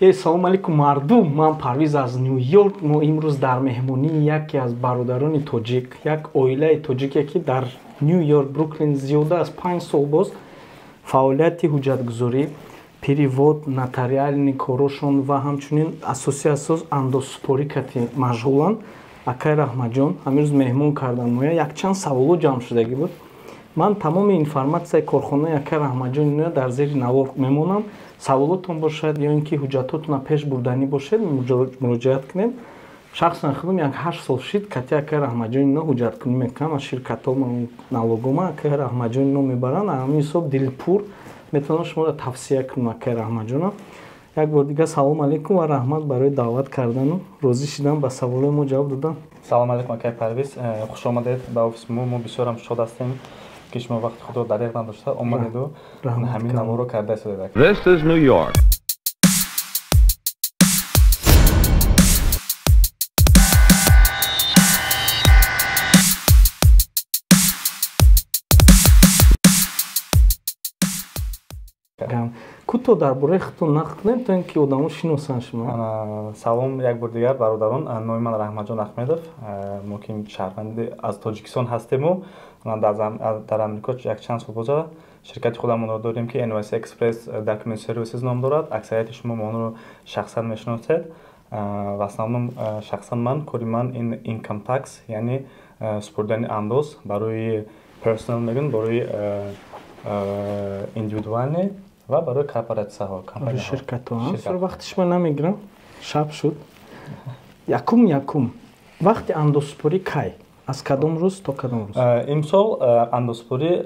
Салом алейкум, мардум. Ман Парвиз аз Ню-Йорк. Мо имрӯз дар меҳмонии яке аз бародарони тоҷик, як оилаи тоҷике, ки дар Ню-Йорк, Бруклин зиёда аз 5 сол боз фаъолияти ҳуҷҷатгузорӣ, перевод, нотариальный корошон ва ҳамчунин асоси асос андозсупорӣ кати машғуланд. Акай Раҳматҷон ҳамирӯз меҳмон кардан моя. Якчанд саволо ҷамъ шудагӣ буд. Ман тамоми информатсияи корхонаи акай Раҳматҷон иноя дар зери навор мемонам. Саволотон бошад ё ин ки ҳуҷҷатотонро пеш бурданӣ бошед, муроҷиат кунед. Шахсан худам як 8 сол шид, кати акай Раҳматҷон ино ҳуҷҷаткунӣ мекунам. Аз ширкатҳо налогома акай Раҳматҷон ино мебаранд. Ҳамин ҳисоб дилпур метавонам шуморо тавсия кунам акай Раҳматҷона. Як бор дигар салом алейкум ва раҳмат барои даъват кардану розӣ шидан ба саволои мо ҷавоб додан. Салом алейкум, акай Парвиз, хушомадед ба офиси мо. Мо бисёрам шод ҳастем, ки шумо вақти худро дареғ надошта омадеду ҳамин наворо карда истодед. This is New York. Кӯтоҳ дар бораи худтон нақл кунем, то ин ки одамо шиносанд шумо. Салом як бор дигар, бародарон. Номи ман Раҳматҷон Аҳмедов. Мо ки шаҳрванди аз Тоҷикистон ҳастему дар Амрико якчанд сол боза ширкати худамонро дорем, ки NYC Express Document Services ном дорад. Аксарияти шумо онро шахсан мешиносед. В основном шахсан ман, кори ман ин income tax, яъне супурдани андоз барои personal мегӯн, барои индивидуальный ва барои корпоратсияҳо. Ширкатҳо. Вақти шумо намегирам, шаб шуд. Якум, вақти андозсупорӣ кай, аз кадом рӯз то кадом рӯз? Имсол андозсупорӣ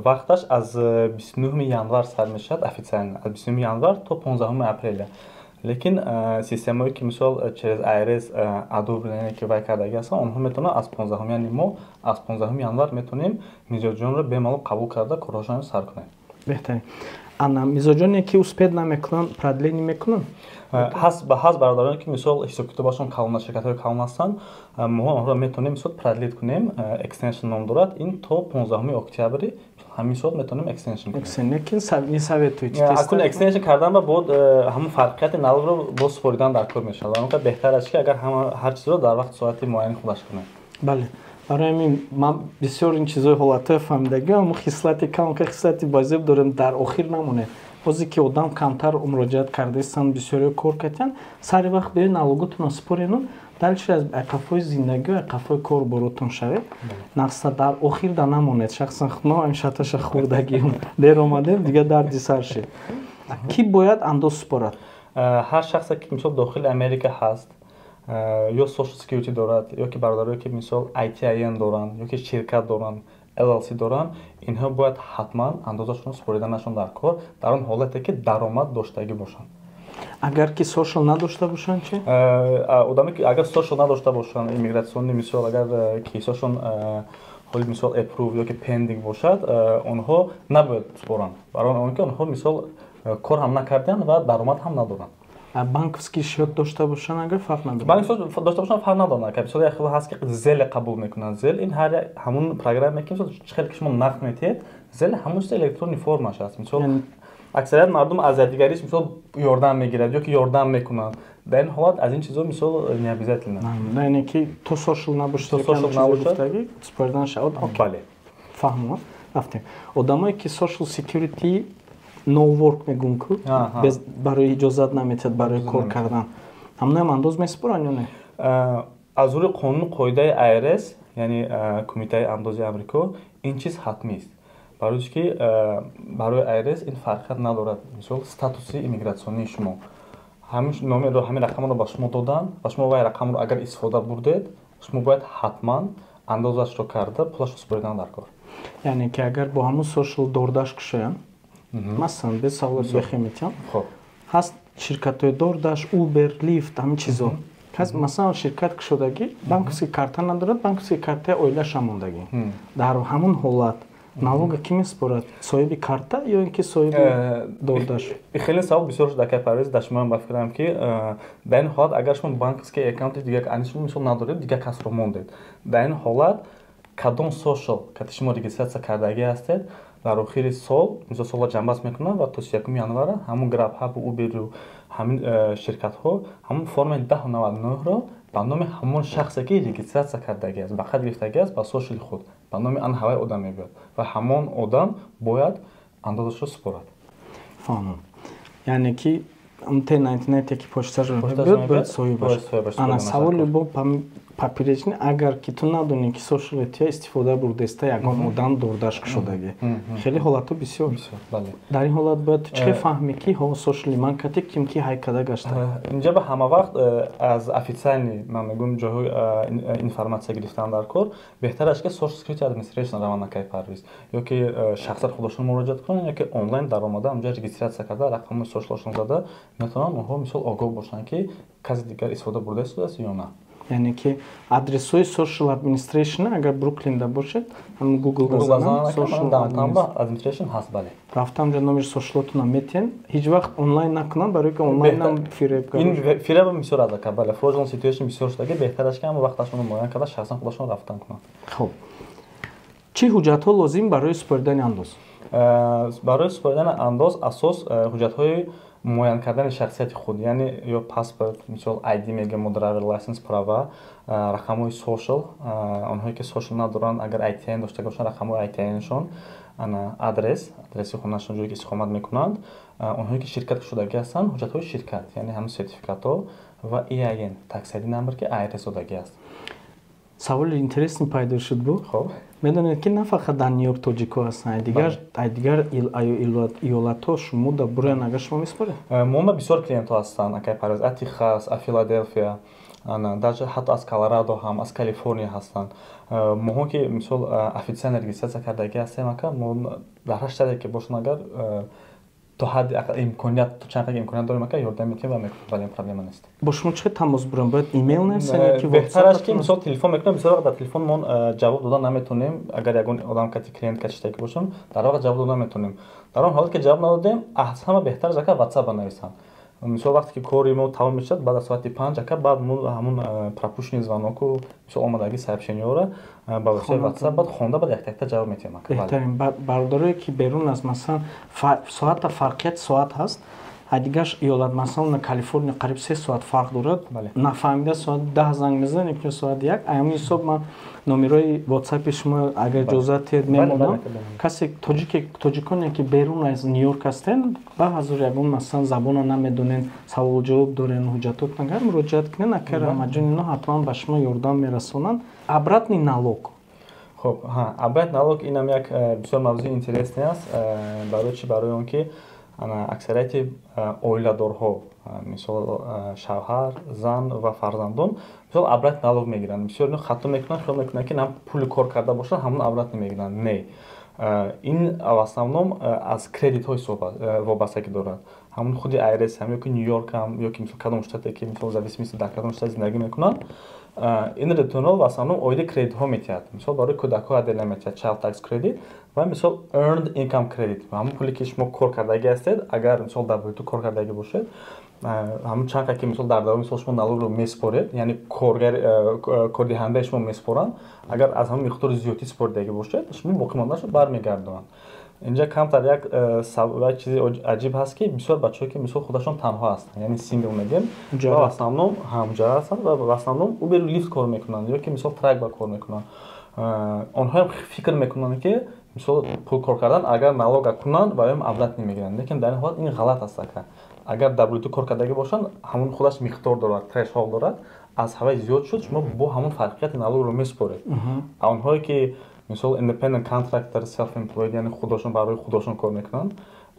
вақташ аз 29 январ сар мешавад, официально аз 29 январ то 15 апреля. Лекин системаое ки мисол через IRS одобрение ки вай кардагӣ ҳастанд, онҳо метавонанд аз 15-ум, яъне мо аз 15 январ метавонем мизоҷонро бемалол қабул карда, корҳошонро сар кунем. Беҳтарин. Ана мизоҷоне, ки успеть намекунанд, продление мекунанд? Ҳаст бародароне, ки мисол ҳисобкитобашон калон, ширкатҳои калон ҳастанд. Мо онҳоро метавонем мисол продлить кунем, extension ном дорад ин, то 15 октябри ҳамин сол метавонем extension. Лекин не советуете? Акун extension кардан ба бод ҳамон фарқияти налогро боз супоридан дар кор мешавад. Он беҳтар аст, ки агар ҳар чизро дар вақти соати муайяни худаш кунем. Бале, барои ҳамин ман бисёр ин чизҳои ҳолатҳои фаҳмидагӣ, ҳамн хислати камка, хислати базеб дорем, дар охир намонед. Ҳозир ки одам камтар муроҷиат кардаистанд, бисёриҳо кор карданд, сари вақт биёед, налоготонро супорену дальше аз айқафҳои зиндагиу айқафҳои кор боротон шавед. Нақса дар охир да намонед. Шахсан мо ҳамин шаташа хӯрдагием, дер омадем, дигар дарди сар шид. Кӣ бояд андоз супорад? Ҳар шахсе, ки мисол дохили Америка ҳаст, ё social security дорад, ё ки бародарое, ки мисол ITIN доранд, ё ки ширкат доранд, LLC доранд, инҳо бояд ҳатман андозашонро супориданашон дар кор, дар он ҳолате ки даромад доштагӣ бошанд. Агар ки social надошта бошанд чи? Одаме ки агар social надошта бошанд, иммиграционный, мисол агар кейсошон ҳоли мисол approve ё ки pending бошад, онҳо набояд супоранд, барои он ки онҳо мисол кор ҳам накарданд ва даромад ҳам надоранд. Банковский счет дошта бошанд агар, фарқ надорад? Банковский дошта бошанд, фарқ надорад. Мисол як хел ҳаст, ки Zelle қабул мекунанд. Zelle ин ҳар ҳамун программе, ки мисол чӣ хеле ки шумо нақд метиҳед, Zelle ҳамун чиз электронный формаш аст. Мисол аксарият мардум аз якдигариш мисол ёрдам мегирад ё ки ёрдам мекунанд. Дар ин ҳолат аз ин чизо мисол не обязательно. Яъне ки то social набошад, то social набошад, супоридан шавад. Бале. Фаҳмо, рафтем. Одамое, ки social security no work мегӯм ку, барои иҷозат наметиҳад барои кор кардан, ҳамонаам андоз месупоранд ё не? Аз рӯи қонуну қоидаи IRS, яъне Кумитаи андози Амрико, ин чиз ҳатмист, барои ки барои IRS ин фарқият надорад. Мисол статуси иммигратсионии шумо, ҳамин номерро, ҳамин рақамро ба шумо доданд ва шумо вай рақамро агар истифода бурдед, шумо бояд ҳатман андозашро карда, пулашро супоридан дар кор. Яъне ки агар бо ҳамун social DoorDash кушоянд, масалан, без саволот бехе метиҳам, ҳаст ширкатҳои DoorDash, Uber, Lyft, ҳамин чизо. Масалан, ширкат кушодагӣ, банковский карта надорад, банковский картаи оилаша мондагӣ. Дар ҳамун ҳолат налога кӣ месупорад, соҳиби карта ё ин ки соҳиби DoorDash? Хеле савол бисёр шуд, акай Парвиз. Дар шумоам ба фикрам, ки дар ин ҳолат агар шумо банковский аккаунти дигар, ани шумо мисол надоред, дигар касро мондед, дар ин ҳолат кадом social кати шумо регистрация кардагӣ ҳастед, дар охири сол, мисол, солро ҷамъбаст мекунанд ва то 31 январа ҳамун Grubhub, Uberу ҳамин. Ҳамин ширкатҳо ҳамон формаи 1099-ро ба номи ҳамон шахсе, ки регистрация кардагӣ аст, ба хат гирифтагӣ аст, ба social худ, ба номи ан ҳавай одам мебиёд ва ҳамон одам бояд андозашро супорад. Фаҳмам, яъне ки T99, ки почташро мебиёд, бояд соҳибаш. Ана саволи бо поперечный: агар ки ту надонӣ, ки social тия истифода бурдаиста ягон одам дурдаш кушодагӣ, хеле ҳолатҳо бисёр, дар ин ҳолат бояд ту чӣ фаҳмӣ, ки ҳо, social ман кати ким ки ҳайкада гашта? Инҷа ба ҳама вақт аз официальный, ман мегӯям, ҷойҳои информация гирифтан дар кор беҳтар аст, ки Social Security Administration раванд, акай Парвиз, ё ки шахсан худошон муроҷиат кунанд, ё ки онлайн даромада, онҷа регистрация карда, рақамҳои social шон зада метавонанд. Онҳо мисол огоҳ бошанд, ки касе дигар истифода бурда истодааст ё на. Яъне ки адресҳои Social Administration, агар Бруклинда бошед, ҳам Google Administration ҳаст, бале. Рафта, онҷа номери social отона метиҳен. Ҳеҷ вақт онлайн накунанд, барои ки онлайнам фиреб. Ин фиребам бисёр аст, ака, бале, fraudulent situation бисёр шудаги. Беҳтар аст, ки ҳама вақташонро муайян карда, шахсан худашон рафтан кунанд. Хуб, чӣ ҳуҷҷатҳо лозим барои супоридани андоз? Барои супоридани андоз асос ҳуҷҷатҳои муайян кардани шахсияти худ, яъне ё паспорт, мисол ID мегӯем мо, driver license, права, рақамҳои social. Онҳое ки social надоранд, агар ITIN дошта бошанд, рақамҳои ITIN шон, адрес, адреси хонашон, ҷое ки истиқомат мекунанд. Онҳое ки ширкат кушодагӣ ҳастанд, ҳуҷҷатҳои ширкат, яъне ҳамин сертификатҳо ва EIN, tax ID number, ки IRS додагӣ аст. Саволи интересный пайдо шуд бу. Хоб. Медонед, ки на фақат дар Нью-Йорк тоҷикҳо ҳастанд, дигар иёлатҳо шумо да бурян, агар шумо месупоред? Мома бисёр клиентҳо ҳастанд, акай Парвиз, аз Техас, аз Филаделфия, даже ҳатто аз Колорадо ҳам, аз Калифорния ҳастанд. Моҳо ки мисол официально регистрация кардагӣ ҳастем, ака, мо дар ҳар штате ки бошанд, агар то ҳадди имконият, то чанд қадр имконият дорем, ака, ёрдам метиҳем ва мекунем, вале проблема нест. Бо шумо чӣ тамос бурам? Бояд имейл нависем ё ки? Беҳтар аст, ки мисол телефон мекунем. Бисёр вақт дар телефон мон ҷавоб дода наметонем. Агар ягон одам кати клиент качиштагӣ бошам, дар вақт ҷавоб дода наметонем. Дар он ҳолат ки ҷавоб надодем, аз ҳама беҳтар аст, ака, WhatsApp нависанд. Мисол вақте ки кори мо тамом мешавад, баъд аз соати 5, ака, баъд мо ҳамун пропущенный звонок у, мисол омадаги сообщение ҳоро ба воситаи WhatsApp баъд хонда, баъд якта-якта ҷавоб метиҳем, ака. Беҳтарин. Бародарое ки берун аз, масалан, соата, фарқияти соат ҳаст, дигар иёлат, масалан Калифорния, қариб 3 соат фарқ дорад, нафаҳмида соати 10 занг мезанад ё соати 1. Ҳамин ҳисоб ман номерои WhatsApp шумо, агар иҷозат диҳед, мемонам. Касе тоҷиконе ки берун аз Нью-Йорк ҳастен, ба ҳазор ягон, масалан, забона намедонен, савол ҷавоб дорен, ҳуҷҷатот нагар, муроҷиат кунен. Акай Раҳматҷон, ино ҳатман ба шумо ёрдам мерасонанд. Обратный налог. Хуб, обратный налог инам як бисёр мавзӯи интересный аст. Барои чӣ? Барои он ки аксарияти оиладорҳо, мисол шавҳар, зан ва фарзандон, мисол обратный налог мегиранд. Бисёр ино хато мекунанд, хиёл мекунанд, ки нам пули кор карда бошанд, ҳамон обратно мегиранд. Не, ин в основном аз кредитҳо вобастагӣ дорад. Ҳамон худи IRS ҳам, ё ки Нью-Йорк ҳам, ё ки мисол кадом штате ки, мисол зависимости дар кадом штат зиндагӣ мекунанд, ин return ҳо в основном оиди кредитҳо метиҳад. Мисол барои кӯдакҳо отдельно метиҳад, child tax credit ва мисол earned income credit, ҳамон пуле ки шумо кор кардагӣ ҳастед. Агар мисол W-2 кор кардагӣ бошед, ҳамон чанд ки мисол дар давоми сол шумо налог ро месупоред, яъне коргар, кордиҳандаи шумо месупоранд, агар аз ҳамон миқдори зиёдтӣ супоридагӣ бошед, шумо боқимондаашро бармегардонанд. Инҷа камтар як чизи аҷиб ҳаст, ки бисёр бачаҳое ки мисол худашон танҳо ҳастанд, яъне сингл мегӯем, ва в основном муҷаррад ҳастанд ва в основном Uber, Lyft кор мекунанд ё ки мисол truck ба кор мекунанд, онҳоям фикр мекунанд, ки мисол пул кор кардан, агар налога кунанд, бароям обратно мегиранд. Лекин дар ин ҳолат ин ғалат аст, ака. Агар W-2 кор кардагӣ бошанд, ҳамон худаш миқдор дорад, threshold дорад, аз ҳавай зиёд шуд, шумо бо ҳамон фарқияти налог ро месупоред. Онҳое ки мисол independent contractor, self employed, яъне худошон барои худошон кор мекунанд,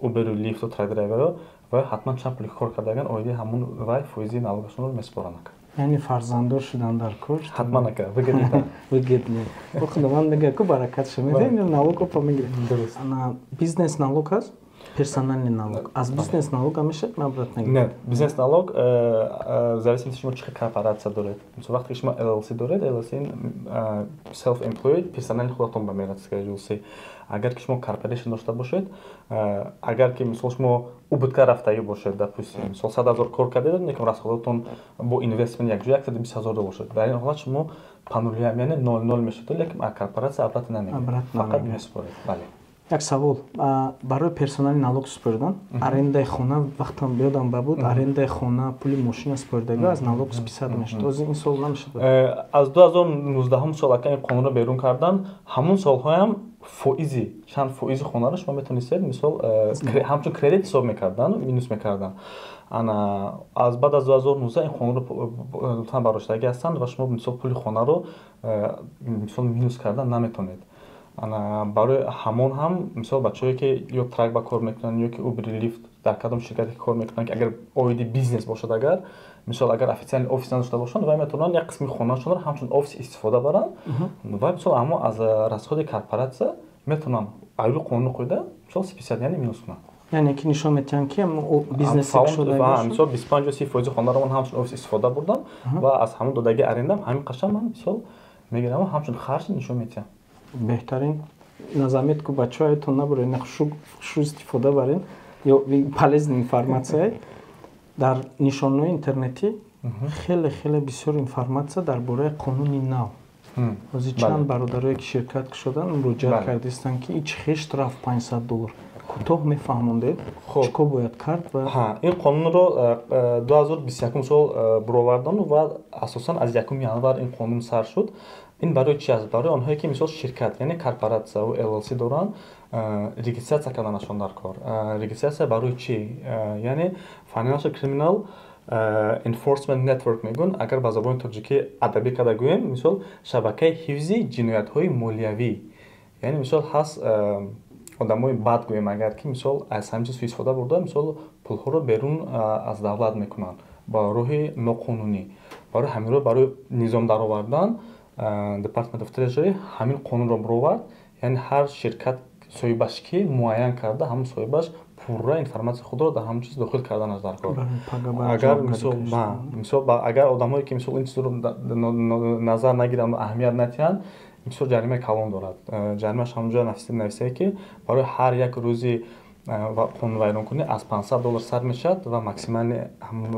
Uber, Lyft, truck driver, ва ҳатман чанд пули кор кардаган, оиди ҳамон вай фоизи налог ашонро месупоранд, ака. Яъне фарзанддор шудан дар кор. Ҳатман, ака, выгодно. Выгодно. Худованд мегӯяд ку, баракатша медиҳем, налог опа мегирем. Дуруст. Бизнес налог ҳаст, персональный налог. Аз бизнес налог ҳам мешавад обратно? Нет, бизнес налог зависимости шумо чӣ корпорация доред. Мисол вақте ки шумо LLC доред, LLC self employed, персональный худатон ба мерад LLC. Агар ки шумо corporation дошта бошед, агар ки мисол шумо убытка рафтагӣ бошед, допустим, мисол 100 000 кор кардед, лекин расход отон бо investment якҷоя 120 000 доллар шуд, дар ин ҳолат шумо по нулям, яъне нол нол мешуд, лекин корпорация обратно намегирад, фақат месупоред, бале. Як савол барои персональный налог супоридан. Арендаи хона, вақтам биёдам ба буд, арендаи хона, пули мошина супоридагӣ аз налог списать мешуд. Ози ин сол намешуд? Аз 2019 сол ака ин қонунро берун кардан. Ҳамун солҳоям фоизи, чанд фоизи хонаро шумо метавонистед, мисол, ҳамчун кредит ҳисоб мекардан, минус мекардан. Ана аз баъд аз 2019 ин қонунро лутфан бардоштагӣ ҳастанд ва шумо, мисол, пули хонаро, мисол, минус кардан наметавонед. Ана барои ҳамон ҳам, мисол, бачаҳое ки ё truck ба кор мекунанд, ё ки Uber, Lyft, дар кадом ширкате кор мекунанд, ки агар оиди бизнес бошад, агар, мисол, агар официальный офис надошта бошанд, вай метавонанд як қисми хонаашонро ҳамчун офис истифода баранд ва, мисол, аммо аз расходи корпоратсия метавонанд айби қонуни қоида, мисол, списать, яъне минус кунанд. Яъне ки нишон медиҳанд, ки бизнеси. Мисол, 25 ё 30 фоизи хонаро ман ҳамчун офис истифода бурдам ва аз ҳамон додаги арендам ҳамин қашан ман, мисол, мегирам, ҳамчун харҷ нишон медиҳам. Беҳтарин. На заметку, бачаҳоятон набуред, хушу истифода барен ё полезный информация. Дар нишонҳои интернетӣ хеле хеле бисёр информация дар бораи қонуни нав. Ҳозир чанд бародарое ки ширкат кушоданд, муроҷиат кардистанд, ки ич хел штраф 500 доллар. Кӯтоҳ мефаҳмондед, чӣ кор бояд кард? Ва ин қонунро 2021 сол буровардан ва асосан аз 1 январ ин қонун сар шуд. Ин барои чи аст? Барои онҳое ки, мисол, ширкат, яъне корпоратсияву LLC доранд, регистрация карданашон дар кор. Регистрация барои чӣ? Яъне Financial Criminal Enforcement Network мегӯянд, агар ба забони тоҷикӣ адабӣ карда гӯем, мисол, шабакаи ҳифзи ҷиноятҳои молиявӣ. Яъне, мисол, ҳаст одамои бад, гӯем агар, ки, мисол, аз ҳамин чиз суистифода бурда, мисол, пулҳоро берун аз давлат мекунанд ба роҳи ноқонунӣ. Барои ҳаминро, барои низом даровардан, Department of Treasury ҳамин қонунро буровард. Яъне ҳар ширкат соҳибаш ки муайян карда, ҳамон соҳибаш пурра информатсияи худро дар ҳамон чиз дохил карданаш дар кор. Агар, мисол, агар одамое ки, мисол, ин чизро назар нагиранд, аҳамият надиҳанд, бисёр ҷаримаи калон дорад. Ҷаримааш ҳамонҷо нависае, ки барои ҳар як рӯзи қонунвайронкунӣ аз 500 доллар сар мешавад ва максимальный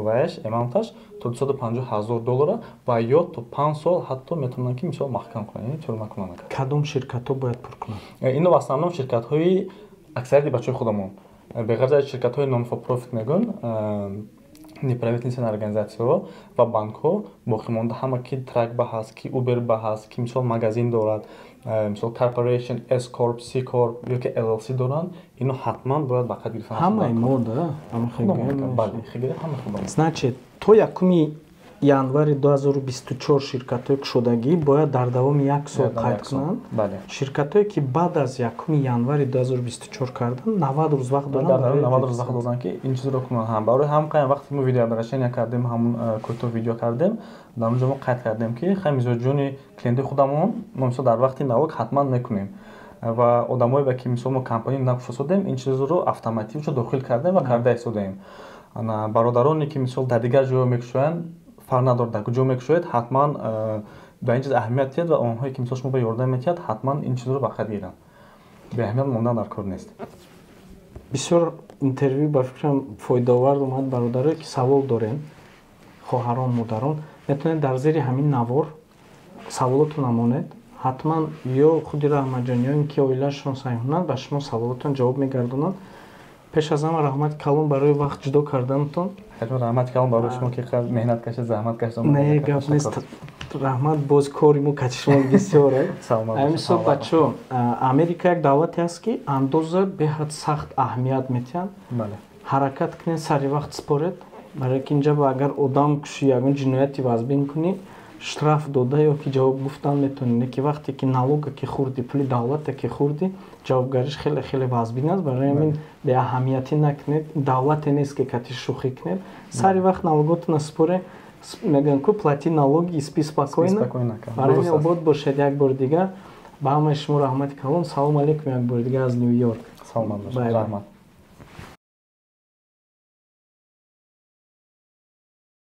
ваяш, amount аш, то 250 000 доллара ва ё то 5 сол ҳатто метавонанд, ки, мисол, маҳкам кунанд, яъне тюрьма кунанд. Кадом ширкатҳо бояд пур кунанд? Ино в основном ширкатҳои аксарияти бачаҳои худамон, беғарз аз ширкатҳои non for profit мегӯянд, неправительственная организация ҳо ва банкҳо. Боқимонда ҳама, ки truck ба ҳаст, ки Uber ба ҳаст, ки, мисол, магазин дорад, мисол, corporation, S corp, C corp ё ки LLC доранд, ино ҳатман бояд ба қайд гирифта. Ҳамаи мо да. Значит, то 1 январи 2024 ширкатҳои кушодагӣ бояд дар давоми як сол қайд кунанд. Ширкатҳое ки баъд аз 1 январи 2024 кардан, 90 рӯз вақт доранд. 90 рӯз вақт доранд, ки ин чизро кунанд. Барои ҳам қайм вақте мо видеообращение кардем, ҳамун кӯтоҳ видео кардем, дар онҷо мо қайд кардем, ки хай, мизоҷони клиентои худамон, мо, мисол, дар вақти налог ҳатман мекунем ва одамое ки, мисол, мо компания накушосодем, ин чизро автоматившо дохил кардем ва карда истодаем. Бародароне ки, мисол, дар дигар ҷоё мекушоянд, фарқ надорад дар куҷо мекушоед, ҳатман ба ин чиз аҳамият диҳед ва онҳое ки, мисол, шумо ба ёрдам медиҳад, ҳатман ин чизро ба қайд гиранд. Беаҳамият мондан дар кор нест. Бисёр интервю, ба фикрам, фоидаовар омад. Бародарое ки савол дорем, хоҳарон, модарон, метавонед дар зери ҳамин навор саволотон амонед. Ҳатман ё худи Раҳматҷон, ё ин ки оилаашон сайҳунанд, ба шумо саволотон ҷавоб мегардонанд. Пеш аз ҳама, раҳмати калон барои вақт ҷудо карданатон. Раҳмати калон барои шумо, ки меҳнат кашед, заҳмат кашед. Не, гап нест, раҳмат. Боз кори мо кати шумо бисёре. Ҳамин бачо, Америка як давлате аст, ки андоза беҳад сахт аҳамият медиҳанд. Ҳаракат кунед, сари вақт според, барои ки инҷа агар одам кушӣ, ягон ҷинояти вазбин кунӣ, штраф дода ё ки ҷавоб гуфтан метавонӣ. Не ки вақте ки налога ки хӯрдӣ, пули давлате ки хӯрдӣ, ҷавобгариш хеле хеле вазбин аст. Барои ҳамин беаҳамиятӣ накунед. Давлате нест, ки кати шӯхӣ кунед. Сари вақт налоготона споре. Мегӯянд ку: «Плати налоги, спи спокойно». Барои ҳамин обод бошед. Як бори дигар ба ҳамаи шумо раҳмати калон. Салому алейкум, як бори дигар аз Ню Йорк. Саломат бошед, раҳмат.